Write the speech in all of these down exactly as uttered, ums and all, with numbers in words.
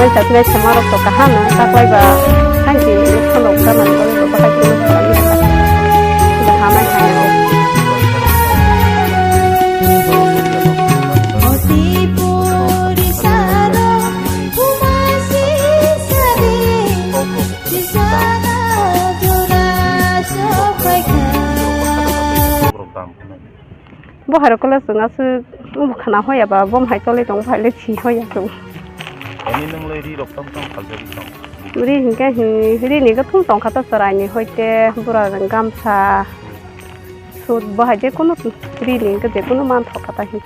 Saknai samarok to kaham no taklai ba, hai di khonok gana bagwi bo bahai kheno khlai ya. Bahai hamai hai. Bo hai rok le chwng aswk bwkhana hoya ba, bom hai tolwi tong, bo hai le si hoya chwng. Ani nwng le ri rok tong tong khaljagwi tong. Ri hinkhe hi, ri ni kwthwng tong kha ta chwrai ni, hoite bura gamsa, sut, bo hai je kunu ri ni hinkhe je kunu man thok kha ta hi.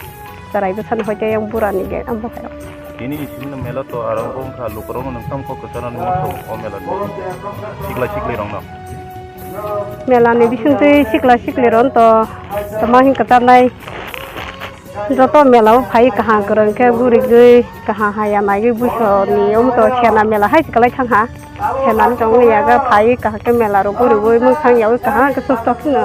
Chwrai bwsa ni hoite yang bura ni ge, ang bo hai rok. Tini isimno mela to aro wngkha lukurok nwng tamo kok kwcharo nw masa o mela to sikla sikli rok no. Mela ni bisingtwi sikla sikli rok to tamo hin kwcharnai joto mela o phai kaham kwrwng khe gurigwi kaham haya naigwi buisoni omo to sena mela hai kwlai thang ha. Sena wng tong yaga phai kaham khe mela rok gurigwi mwkhang yaui kaham khe sok sok no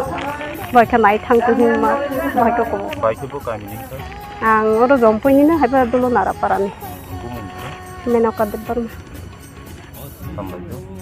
bai khe nai thang tong hinma bai khe kumo. Bai khe bo kami ni khe? Ang oro Jompui ni no haiba Dulonara para ni. Bumung khe? Menoka Debbarma. Hambai khe.